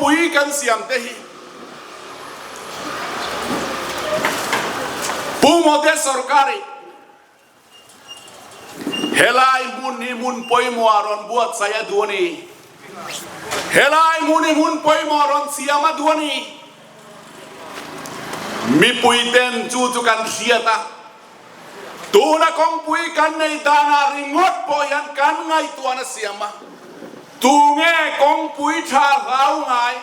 kawngpui kan siam te hi Pu Modi sorkar-in Helai hmun hi hmun pawimawh a rawn buatsaih a duh a ni. Helai hmun hi hmun pawimawh a rawn siam a duh a ni. Mipui ten chu chu kan hriat a, tuna kawngpui kan nei danah ringawt pawh hian kan ngaihtuahna siam a, tunge kawngpui tha hlau ngai?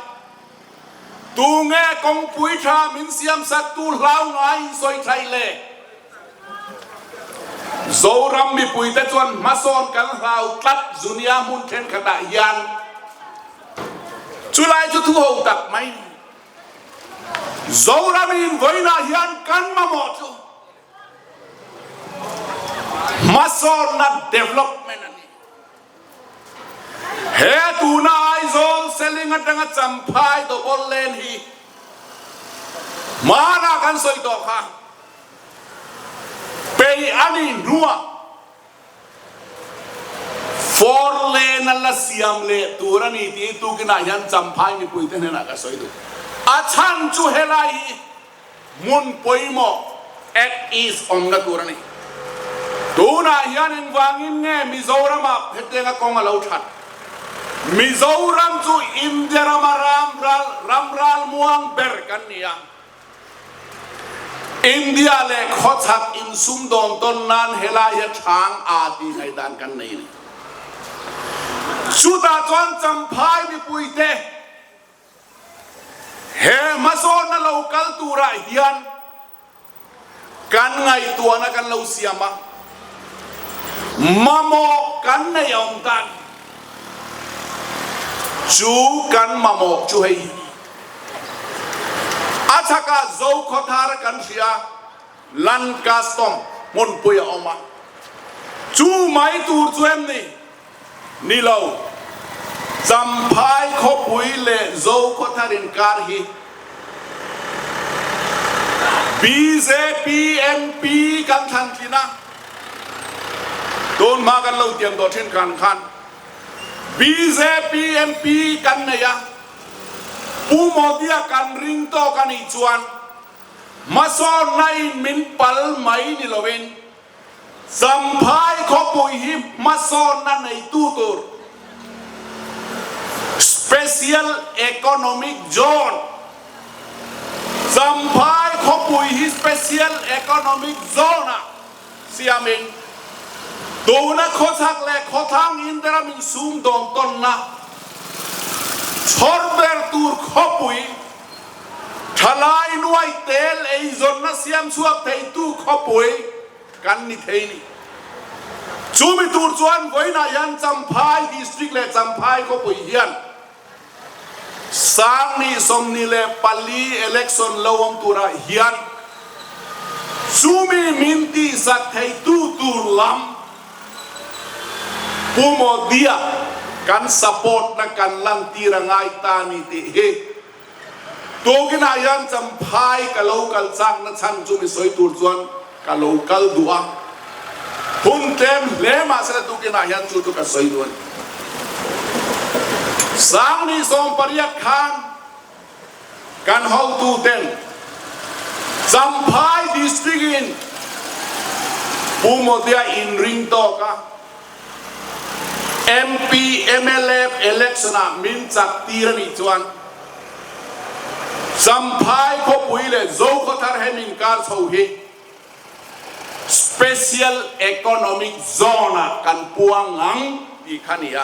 Tunge kawngpui tha min siamsaktu hlau ngai in sawi thaih le? Zoram mipuite chuan hmasawn kan hlau tlat zunia hmun thenkhatah hian chulai chu thu ho tak mai ni. Zoramin vawiinah hian kan mamawh chu hmasawnna development a ni. He tuna Aizawl Seling atanga Champhai Double Lane hi hmanah kan sawi tawh kha peih a nih hnuah Four Lane a la siam leh tur a ni tih tukinah hian Champhai mipuite hnenah ka sawi duh. A chhan chu helai hi Hmun pawimawh Act East awmna tur a ni. Tunah hian engvangin nge Mizoramah hetianga kawng a lo that? Mizoram chu India rama ram ral ram ralmuang ber kan ni a. India leh khawchhak insumdawn tawn nan helai hi a chhang a tih ngaihdan kan nei a ni. Chutah chuan Champhai mipuite He hmasawnna lo kal turah hian kan ngaihtuahna kan lo siam a, mamawh kan nei a awm tan. Chu kan mamawh chu hei hi a chhakah Zokhawthar kan hria, Land Custom hmunpui a awm a, chu mai tur chu em ni? Ni lo, Champhai khawpui leh Zokhawthar inkar hi bjp MP kan thlan tlin a, tun hma kan lo tiam tawh thin khan khan bjp MP kan nei a, Pu Modi-a kan ring tawk a nih chuan hmasawnna in min pal mai ni lovin Champhai khawpui hi hmasawnna neitu tur Special Economic Zone Champhai khawpui hi Special Economic Zone-ah siamin tuna khawchhak leh khawthlang India ram insumdawn tawnna chhawr ber tur khawpui Thalai nuai tel eizawnna siam chhuak theitu khawpui kan ni thei ni. Chumi tur chuan vawiinah hian Champhai District leh Champhai khawpui hian Sangni 24 election lo awm turah hian chumi min tihsak theitu tur lam Pu Modi-a kan support na kan lantir a ngai ta ni tih hi Tukinah hian Champhai ka lo kal chakna chhan chu mi sawi tur chuan ka lo kal duh a, hun tlem hle mahse tukinah hian chu chu ka sawi duh a ni. 2018 khan kan hotuten Champhai District in Pu Modi-a inring tawk a, MP, mla election ah min chak tir a nih chuan Champhai khawpui leh Zokhawthar he min kar chho hi Special Economic Zone ah kan puang ang tih kha ni a.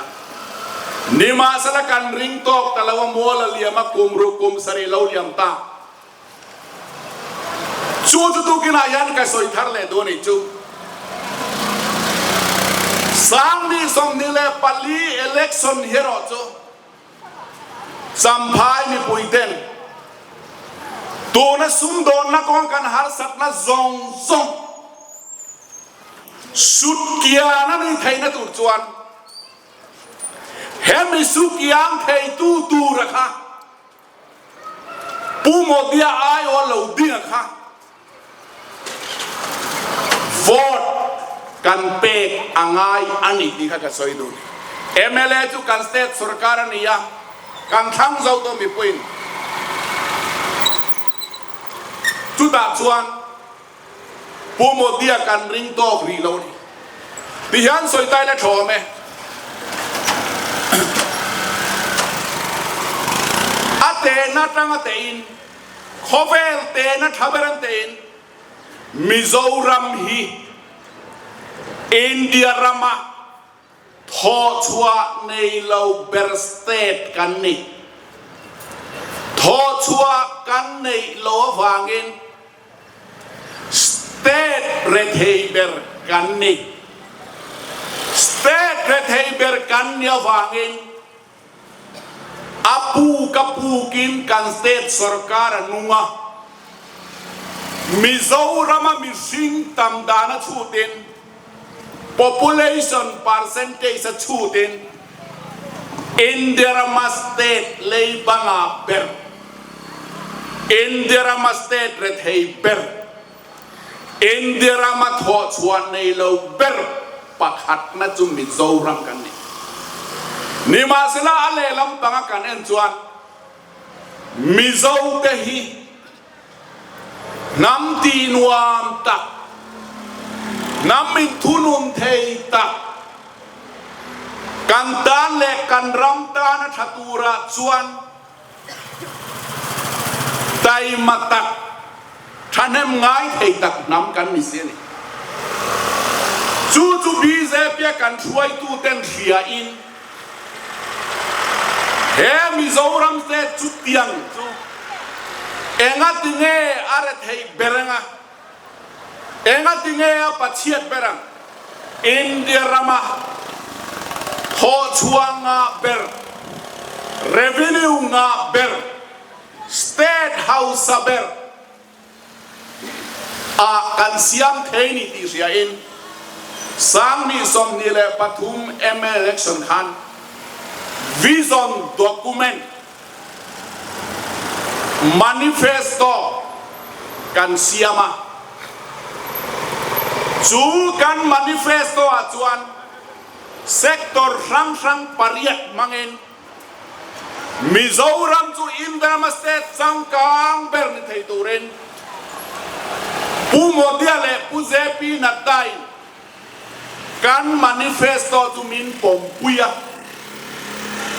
Nimahsela kan ring tawk ta lo a mual a liam a kum ruk kum sarih lo liam ta. Chu chu tukinah hian ka sawi thar leh duh a nih chu. 2024 election hi erawh chu Champhai mipuiten tuna sumdawnna kawng kan harsatna zawng zawng sutkian a nih theihna tur chuan hemi sukiang theitu tura kha Pu Modi-a aiawh lo ding a kha vote kan pek a ngai a ni tih kha ka sawi duh. Mla chu kan state sorkar a ni a. Kan thlang zo tawh mipuiin. Chutah chuan Pu Modi-a kan ring tawk rih lo a ni. Tihian sawi ta ila tha awm e. A tehna atanga tehin, khawvel tehna tha ber an tehin Mizoram hi India rama Thawhchhuah nei lo ber state kan ni. Thawhchhuah kan neih lo avangin state rethei ber kan ni. State rethei ber kan ni avangin a puk a pukin kan state sorkar a nung a. Mizorama mihring tam dan a chhutin Population percentage a chhutin India rama state leiba ngah ber, India rama state rethei ber, India rama thawhchhuah nei lo ber pakhatna chu Mizoram kan ni. Nimahsela a lehlam panga kan en chuan Mizo te hi Hnam tih nuam tak, hnam inthunun thei tak, kan tan leh kan ram tana tha turah chuan taima tak, thahnem ngai thei tak hnam kan ni si a ni. Chu chu BJP-a kan hruaituten hriain He Mizoram state chu tiang chu enga tinge a retheih ber anga, enga tinge a pachhiat ber ang? India rama thawhchhuah ngah ber, revenue ngah ber, state hausa ber, a kan siam thei ni tih hria in 2023 mla election khan vision document manifesto kan siam a, chu kan manifesto ah chuan sector hrang hrang pariat hmangin Mizoram chu India state changkang ber ni thei turin Pu Modi-a leh Pu JP Nadda-in kan manifesto chu min pawmpui a.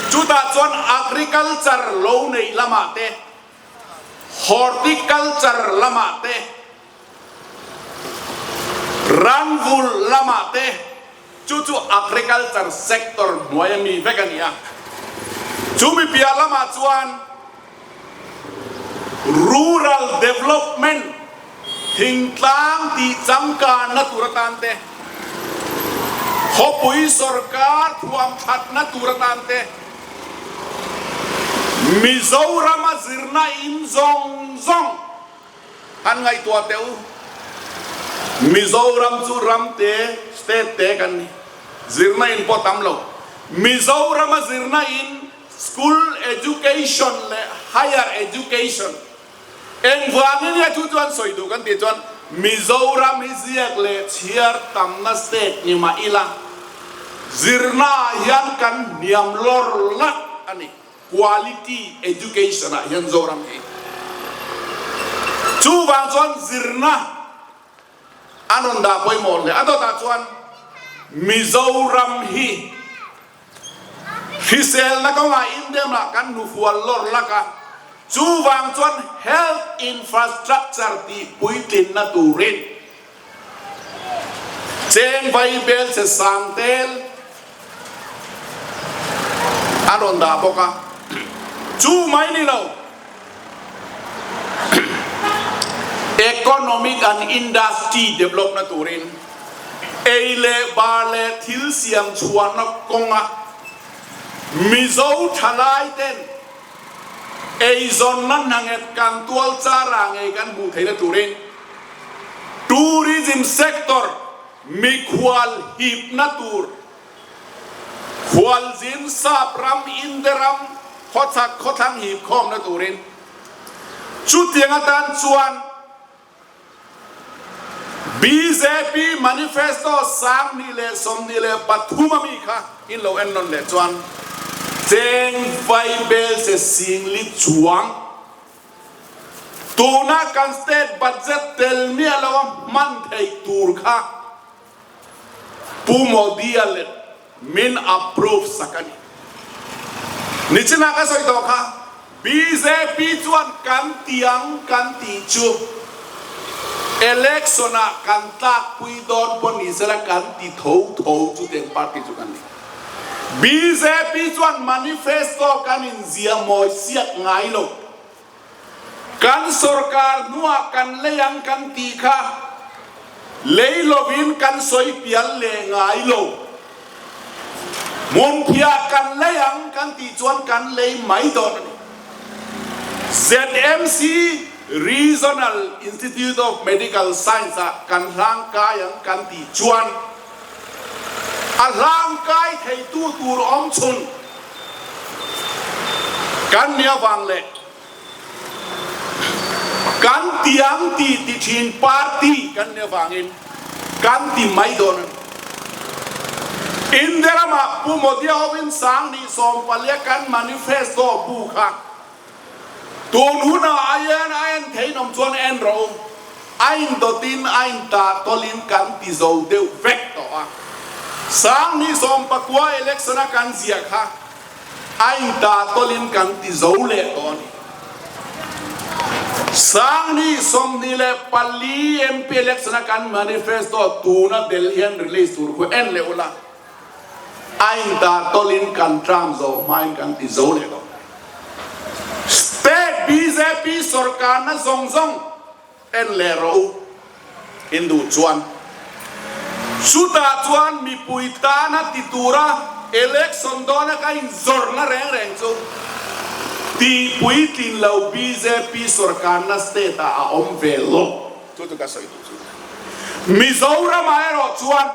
Chutah chuan agriculture lo neih lamah te, horticulture lamah te, Ranvul lamah te chu chu agriculture sector hnuai a mi vek a ni a. Chumi piah lamah chuan rural development thingtlang tih changkanna tur atan te, khawpui sorkar thuam thatna tur atan te, Mizorama zirna in zawng zawng, Han ngaihtuah teh u. Mizoram chu ram te, state te kan ni. Zirna in pawh tam lo. Mizorama zirna in school education leh higher education engvangin nge chu chuan sawi duh kan tih chuan Mizoram hi ziak leh chhiar tamna state ni mah ila zirna ah hian kan hniam lawr lak a ni. Quality education ah hian Zoram hi chuvang chuan zirna an rawn dah pawimawh hle. A dawtah chuan Mizoram hi hriselna kawngah India mah kan hnufual lawr lak a, chuvang chuan health infrastructure tih puitlinna turin Cheng vai bel che sang tel a rawn dah bawk a, chu mai ni lo economic and industry develop na turin ei leh bar leh thil siam chhuahna kawnga Mizo thalai ten eizawnna hnanghet kan tual chara ngei kan hmuh theihna turin Tourism sector mikhual hipna tur khualzin sap ram India ram khawchhak khawthlang hip khawmna turin chutiang atan chuan bjp manifesto 2023 ami kha in lo en nawn leh chuan. Cheng vaibel se singli chuang tuna kan state budget tel miah lo a hman theih tur kha Pu Modi-a leh min approve sak a ni. Nichinah ka sawi tawh kha, bjp chuan kan tiang kan tih chu election ah kan tlakpui dawn pawh ni sela kan ti tho tho chu tiang party chu kan ni. Bjp chuan manifesto kan inzia mawi siak ngai lo. Kan sorkar hnuah kan lei ang kan tih kha lei lovin kan sawi pial leh ngai lo. Hmunphiah kan lei ang kan tih chuan kan lei mai dawn a ni. ZMC Regional Institute of Medical Science ah kan hlangkai ang kan tih chuan a hlangkai theitu tur awm chhun Kan nia vang leh kan tiang ti ti thin party kan nia vangin kan ti mai dawn a ni. India ramah Pu Modi-a hovin 2014 kan manifesto bu kha tun hunah a en a en theinawm chuan en rawh u, a indawtin a intah tawlin kan ti zo deuh vek tawh a. 2019 election a kan ziah kha A intah tawlin kan ti zo leh tawh a ni. 2024 MP election a kan manifesto tuna Delhi hian release tur khu en leh ula, a intah tawlin kan term zawh hmain kan ti zo leh tawh. State bjp sorkarna zawng zawng en leh rawh u, Hindu chuan chutah chuan mipui tana ti tura election dawna ka inzawrhna reng reng chu tihpuitlin lo bjp sorkarna state ah a awm ve lo. Chu chu ka sawi duh chu. Mizoramah erawh chuan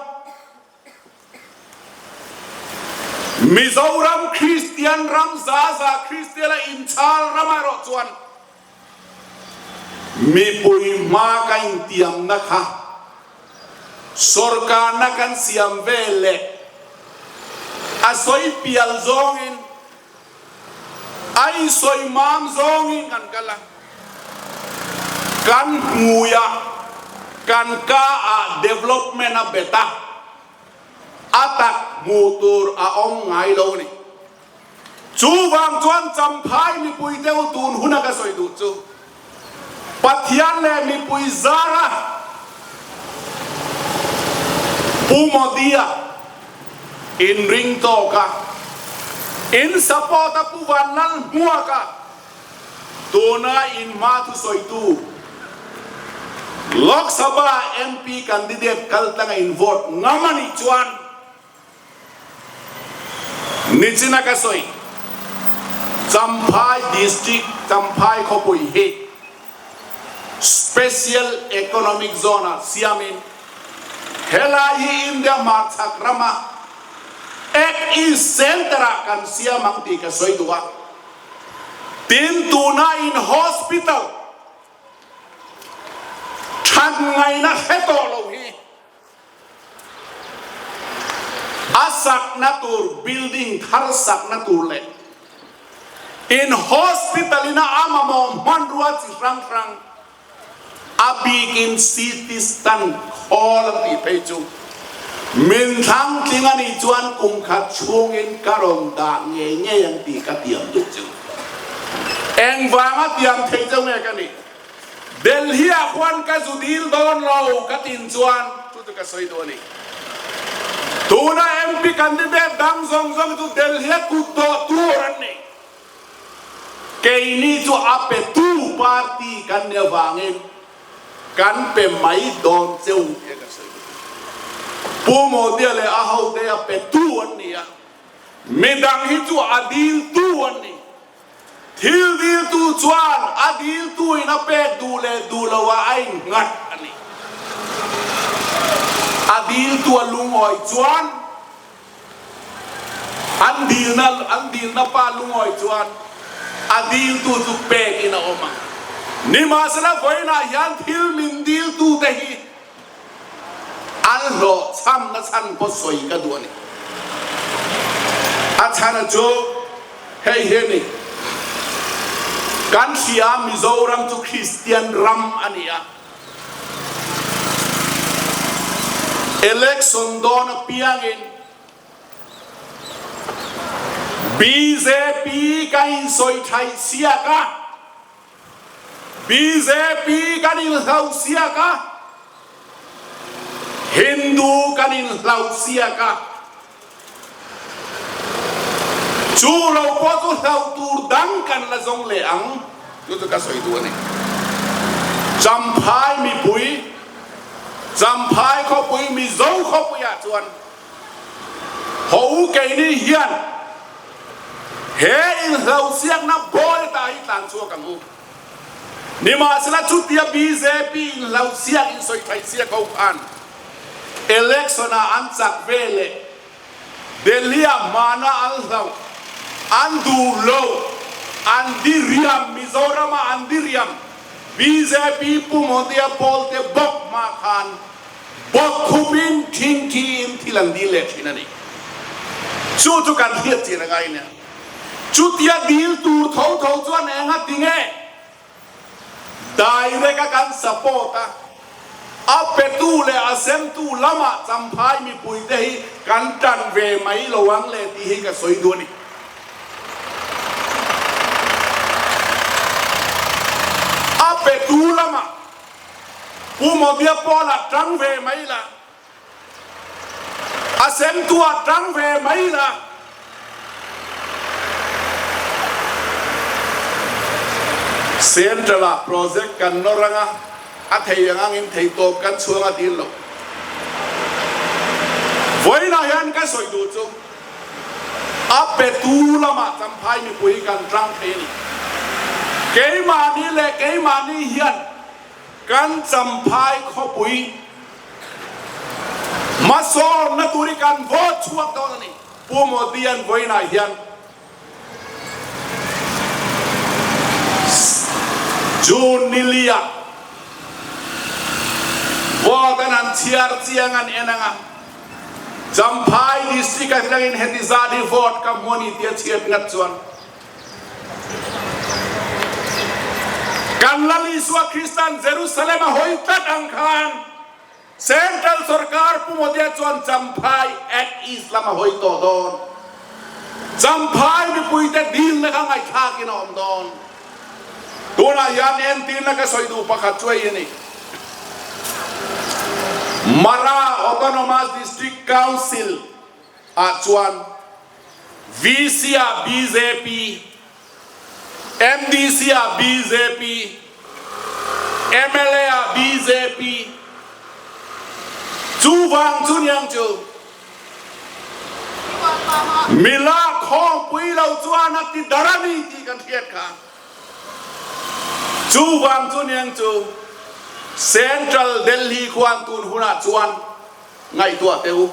Mizoram Kristian ram za za Kristian a inchhal ramah erawh chuan Mipui hma ka intiamna kha sorkarna kan siam vel leh a sawi pial zawngin, a insawi mam zawngin kan kal a, kan hmuiah, kan ka ah development a bet a, a tak hmuh tur a awm ngai lo a ni. Chuvang chuan Champhai mipui deuh tun huna ka sawi duh chu Pathian leh mipui zara Pu Modi-a inring tawk a, in support a Pu Vanlal hmuak a, tuna in hma thusawitu Lok Sabha MP candidate kaltlanga in vote ngam a nih chuan, Nichina ka sawi, Champhai District Champhai khawpui hi Special Economic Zone ah siamin helai hi India hmarchhak rama Act East Centre ah kan siam ang tih ka sawi duh a. Tin, tuna in hospital that ngaihna hre tawh lo hi A sakna tur building thar sakna tur leh in hospital ina a mamawh hmanrua chi hrang hrang a bikin CT scan khawl an tih phei chu min thlang tling a nih chuan kum khat chhungin ka rawn dah ngei ngei ang tih ka tiam duh chu. Engvanga tiam thei cheu nge ka nih? Delhi ah khuan ka zu dil dawn lo ka tin chuan chu chu ka sawi duh a ni. Tuna MP candidate dang zawng zawng chu Delhi a kut dawh tur an ni. Keini chu a pe tu party kan nih avangin kan pe mai dawn cheu tia ka sawi duh. Pu Modi-a leh a hote a pe tu an ni a, midang hi chu a dil tu an ni. Thil diltu chuan a diltuin a pek duh leh duh loah a innghat a ni. A diltu a lungawi chuan an dilna an dilna pa lungawi chuan a diltu chu pekin a awm ang. Nimahsela vawiinah hian thil min diltute hi an hlawhchhamna chhan pawh sawi ka duh a ni. A chhana chu. Hei hi a ni. Kan hria Mizoram chu Kristian ram a ni a. Election dawn apiangin bjp kan insawi thaih siak a, bjp kan inhloh siak a, Hindu kan inhloh siak a. Chu lo pawh chu hlauh tur dang kan la zawng leh ang, chu chu ka sawi duh a ni. Champhai mipui, Champhai khawpui Mizo khawpuiah chuan ho u keini hian he inhlauhsiakna bawi ta hi tlan chhuak ang u. Nimahsela chutia bjp inhlauhsiak insawi thaihsiak ho khan Election ah an chak ve leh Delhi ah hmana an hlauh, an duh lo, an diriam Mizoram ah an diriam bjp Pu Modi-a pawl te bawk hma khan bawk khup in thing thi in thil an dil leh thin a ni. Chu chu kan hriat chian a ngai nia. Chutia dil tur tho tho chuan eng a ti nge? Direct a kan support a, a petu leh a semtu lamah Champhai mipuite hi kan tan ve mai lo ang le tih hi ka sawi duh a ni. A petu lamah Pu Modi-a Paul-a tang ve mai la, A semtu ah tang ve mai la. Central ah project kan nawr anga a thei ang angin thei tawp kan chhuang a dil lo. Vawiinah hian ka sawi duh chu a petu lamah Champhai mipui kan tang thei a ni. Keimahni leh keimahni hian Kan Champhai khawpui hmasawnna tur hi kan vote chhuak dawn a ni. Pu Modi an vawiinah hian June ni lia vote an han chhiar chiang an en ang a, Champhai district atangin heti zat hi vote ka hmu a ni tia chhiat ngat chuan Kan Lal Isua Krista'n Jerusalem a hawi tlat ang khan Central Sorkar Pu Modia chuan Champhai Act East lam a hawi tawh dawn. Champhai mipuite dilna kha ngaihthlakin a awm dawn. Tunah hian entirna ka sawi duh pakhat chu hei a ni. Mara Autonomous District Council ah chuan VC ah bjp, MDC ah bjp, mla ah bjp, chu vang chu niang chu mila khawngpui lo chuan a ti dar a ni tih kan hriat kha. Chu vang chu niang chu Central Delhi khuan tun hunah chuan Ngaihtuah teh u.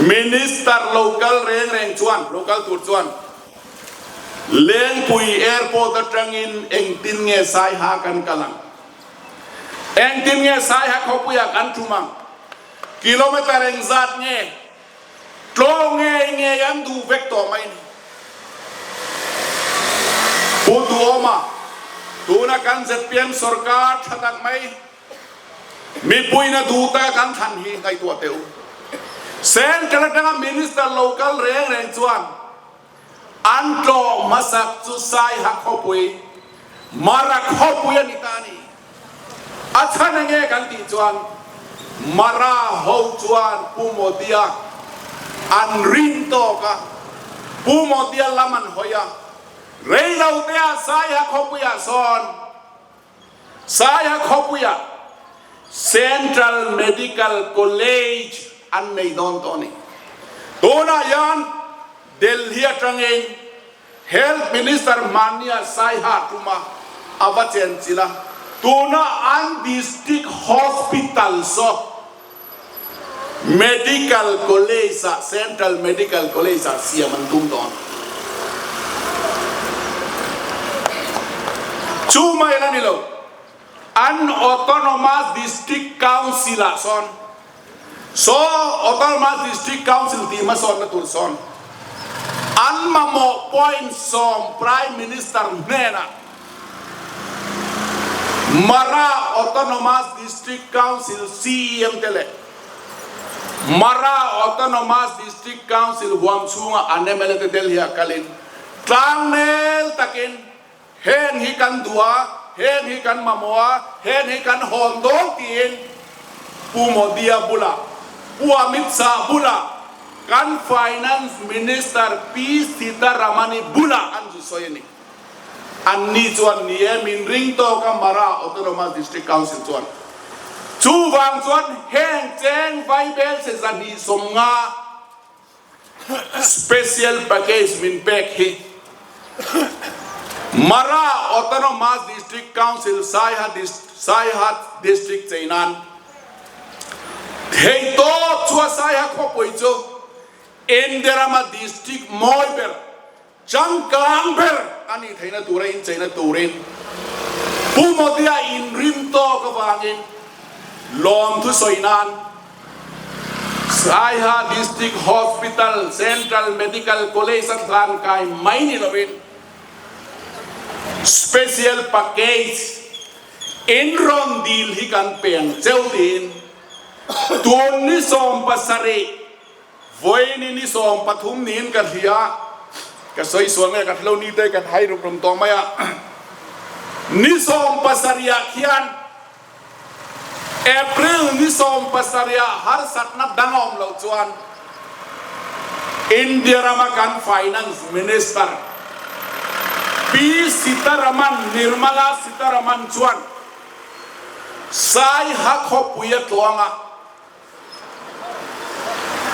Minister lo kal reng reng chuan, lo kal tur chuan Lengpui Airport atangin engtin nge Saiha kan kal ang? Engtin nge Saiha khawpuiah kan tum ang? Kilometer engzat nge? Tlaw ngei ngei an duh vek tawh mai ni. Pu Duhawma, tuna kan zpm sorkar tha tak mai, Mipuiin a duh ta kan thlan hi ngaihtuah teh u. Central atanga Minister lo kal reng reng chuan an tlawh hmasak chu Saiha khawpui, Mara khawpui a ni ta a ni. A chhan enge kan tih chuan Mara ho chuan Pu Modia an rin tawk a, Pu Modia lam an hawi a, reiloteah Saiha khawpuiah sawn Saiha khawpuiah Central Medical College an nei dawn tawh a ni. Tunah hian Delhi atangin Health Minister Mania Saiha tuma a va chenchilh a, tuna an District Hospital saw Medical College-ah, Central Medical College-ah siam an tum dawn. Chu mai la ni lo, an Autonomous District Council-ah sawn, saw Autonomous District Council tih hmasawnna tur sawn. An mamawh point sawm Prime Minister hnenah Mara Autonomous District Council CEM te leh Mara Autonomous District Council huam chhunga an mla te Delhi-ah kalin tlangnel takin heng hi kan duh a, heng hi kan mamawh a, heng hi kan hawn dawn tiin Pu Modi-a bulah, Pu Amit Shah bulah kan Finance Minister Pi Sitaramani bulah an zu sawi a ni. Anni chuan ni e, min ring tawk a Mara Autonomous District Council chuan. Chuvang chuan heng cheng vaibel se 250 special package min pek hi Mara Autonomous District Council Saiha Saiha District chei nan theihtawp chua Saiha khawpui chu India rama district mawi ber Changkang ber a nih theihna tura incheina turin Pu Modi-a inrin tawk avangin lawmthu sawi nan Saiha District Hospital Central Medical College a hlan kai mai ni lovin Special Package in rawn dil hi kan peng cheu tiin tun ni 17 Vawiin ni 13 niin ka hria, ka sawi sual nge ka hrelo ni te kan hai rum rum tawh mai a, ni 17 ah khian April ni 17 ah harsatna dang a awm loh chuan India rama kan Finance Minister Pi Sitaraman, Nirmala Sitaraman chuan Saiha khawpui a tluang a,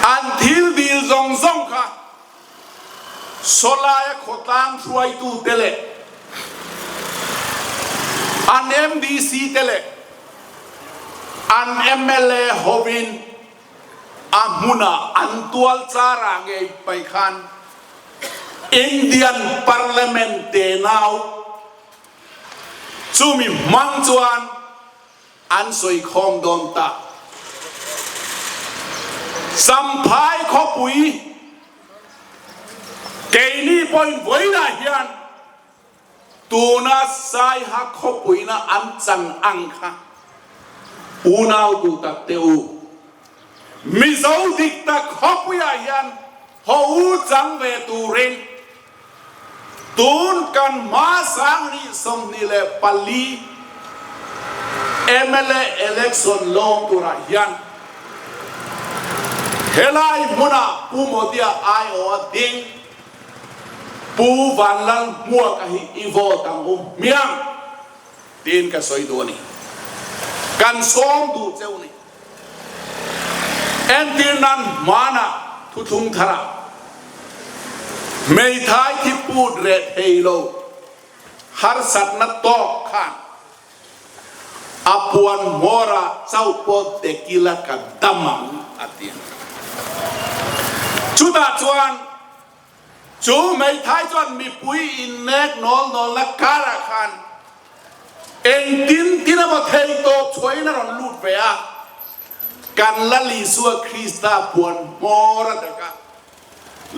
An thil dil zawng zawng kha sawlaia khawtlang hruaitute leh an MDC te leh an mla hovin a hmunah an tual charah ngei pai khan Indian Parliament tenau chumi hmang chuan An sawi khawm dawn ta. Champhai khawpui keini pawhin vawiinah hian tuna Saiha khawpuina an chan ang kha unau duh tak te u, Mizo dik tak khawpuiah hian haw u chang ve turin Tun kan hma 2024 mla election lawm turah hian helai hmunah Pu Modi-a aiawh a ding Pu Vanlalhmuaka hi i vote ang u hmiang tiin ka sawi duh a ni. Kan sawm duh cheu ni. Entir nan hmanah thuthlung tharah hmeithai thi put reh thei lo harsatna tawk khan a puan hmawrah chauh pawh dekila ka dam ang a ti a. Chutah chuan Chu hmeithai chuan mipui innek nawl nawlna karah khan engtin tin emaw thei tawp chhuahin a rawn lut ve a, kan Lal Isua Krista puan hmawr a dak a.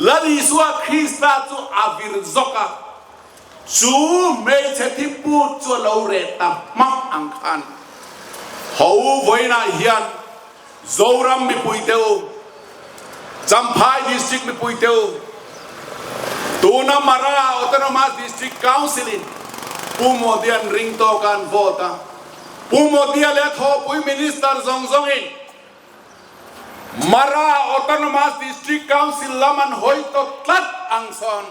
Lal Isua Krista chu a vir zawk a, chu hmeichhe thi put chu a lo reh ta hmak ang khan ho vawiinah hian Zoram mipuite u, Champhai District mipuite u, tuna Mara Autonomous District Council in Pu Modi an ring tawk a an vote a, Pu Modi-a leh a thawhpui Minister zawng zawng in Mara Autonomous District Council lam an hawi tawh tlat ang sawn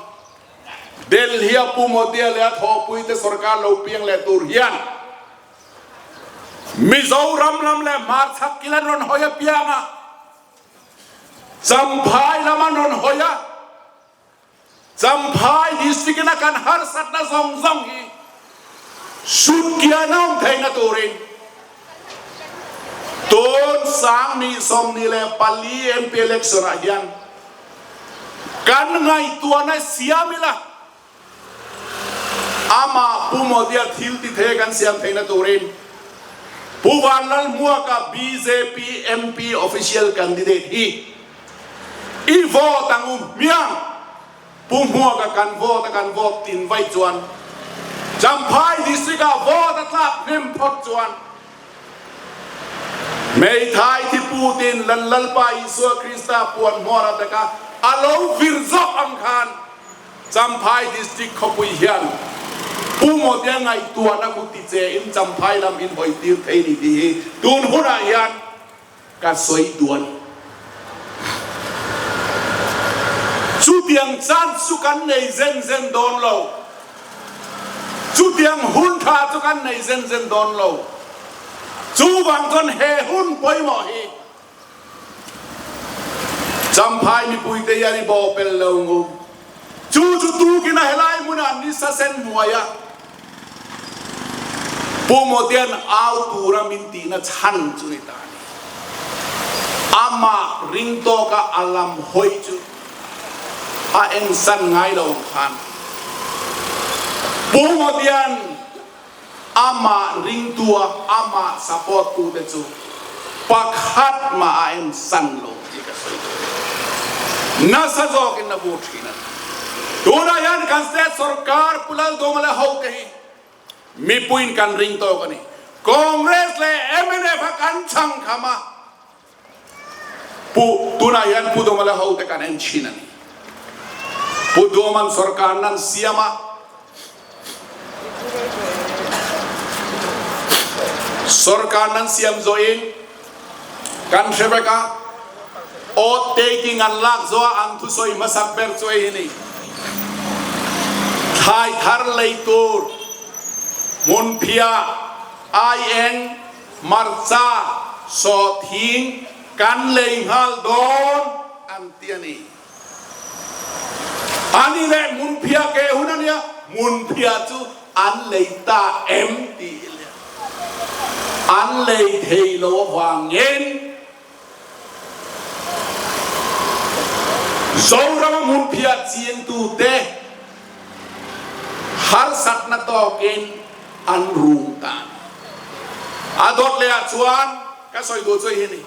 Delhi-a Pu Modi-a leh a thawhpuite sorkar lo piang leh tur hian Mizoram lam leh hmarchhak kil an rawn hawi apiang a, Champhai lam an rawn hawi a, Champhai district ina kan harsatna zawng zawng hi sutkian a awm theihna turin tun 2024 MP election ah hian kan ngaihtuahna siam ila. Amah Pu Modi-a thil ti thei kan siam theihna turin Pu Vanlalhmuaka bjp MP official candidate hi i vote ang u hmiang. Pu Hmuaka kan vote a kan vote tin vaih chuan Champhai District ah vote a tlak hnem phawt chuan Hmeithai thi putin Lal Lalpa Isua Krista puan hmawr a dek a, a lo vir zawk ang khan Champhai District khawpui hian Pu Mawtea ngaihtuahna khu ti che in Champhai lam in hawi tir thei ni tih hi tun hunah hian ka sawi duan. Chutiang chance chu kan nei zen zen dawn lo. Chutiang hun tha chu kan nei zen zen dawn lo. Chuvang chuan he hun pawimawh hi Champhai mipuite hian i bawhpelh lo ngu. Chu chu tukin a helai hmunah nisa sen hnuai a Pu Mawtian au tura min tihna chhan chu ni ta a ni. Amah ring tawka a lam hawi chu a ensan ngai lo ang khan Pu Mawtian amah ringtua amah support tute chu pakhat mah a ensan lo tih ka sawi duh a ni. Nasa zawkin a bu thin a ni. Tunah hian kan state sorkar Pu Laldawma leh hote hi mipuiin kan ring tawk a ni. Congress leh mnf a kan chhang kham a, Pu tunah hian Pu Dawma leh hote kan en thin a ni. Pu Dawman sorkar nan siam a, sorkar nan siam zawhin kan hre vek a, oath taking an lak zawh a an thusawi hmasak ber chu hei hi ni. Thlai thar lei tur hmunphiah aieng Hmarcha sawhthing kan lei nghal dawn an ti a ni. A ni leh hmunphiah ke hun a nia, hmunphiah chu an lei ta em tih hi le an lei thei lo avangin Zorama hmunphiah chingtute harsatna tawkin an rum ta a ni. A dawt leh ah chuan ka sawi duh chu hi ni.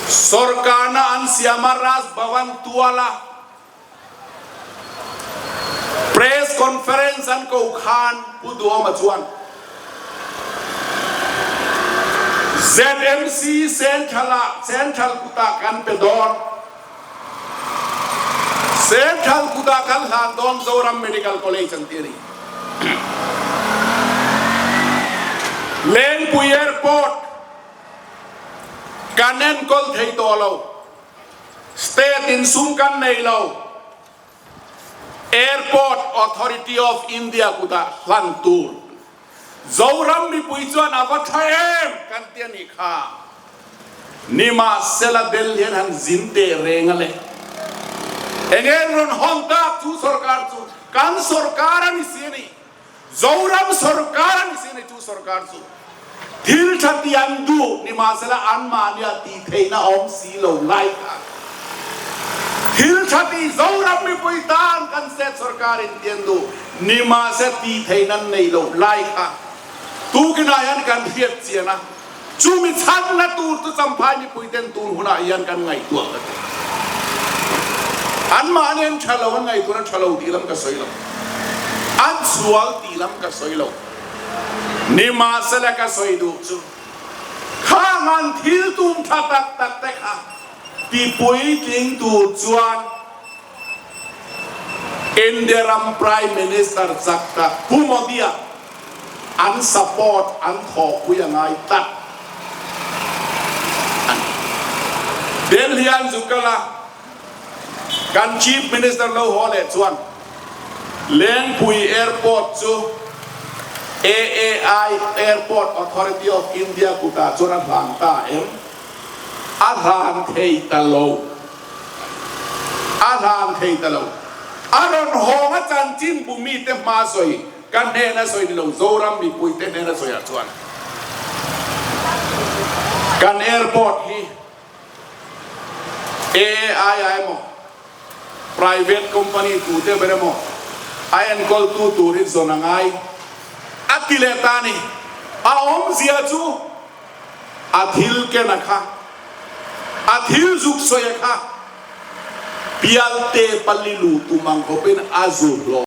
Sorkarna an siam a Raj Bhavan tuala Press conference an ko khan Pu Duhoma chuan ZMC Central ah Central kutah kan pe dawn. Central kutah kan hlan dawn Zoram Medical College an ti a ni. Lengpui Airport kan enkawl thei tawh lo. State in sum kan nei lo. Airport Authority of India kutah hlan tur. Zoram mipui chuan a va tha em kan ti a nih kha. Nimahsela Delhi hian han zin teh reng a le. Enge rawn hawn tak chu sorkar chu kan sorkar a ni si a ni. Zoram sorkar a ni si a ni chu sorkar chu. Thil tha ti an duh nimahsela anmahnia tih theihna awm si lo lai kha. Thil tha ti Zoram mipui tan kan state sorkar in ti an duh nimahse tih theihna an nei lo lai kha. Tukinah hian kan hriat chian a, chumi chhanna tur chu Champhai mipui ten tun hunah hian kan ngaihtuah ka ti. Anmahni an tha lo an ngaihtuahna tha lo tih lam ka sawi lo. An sual tih lam ka sawi lo. Nimahsela ka sawi duh chu, khang an thil tum tha tak tak te kha ti puitling tur chuan India ram Prime Minister chak tak Pu Modi-a an support an thawhpui a ngai tlat a ni. Delhi an zu kal a, kan Chief Minister lo haw leh chuan Lengpui Airport chu AAI, Airport Authority of India, kutah chuan a hlan ta em? A hlan thei ta lo. A hlan thei ta lo. A rawn hawng a chanchin bu mite hma sawi, ka hnena sawi ni lo, Zoram mipuite hnena sawiah chuan kan airport hi AAI ah emaw, private company tute ber emaw a enkawltu tur hi zawn a ngai a ti leh ta a ni. A awmzia chu a thil ken a kha, a thil zuk sawi a kha. Pialte pali lu tum ang khawpin a zu hlawh.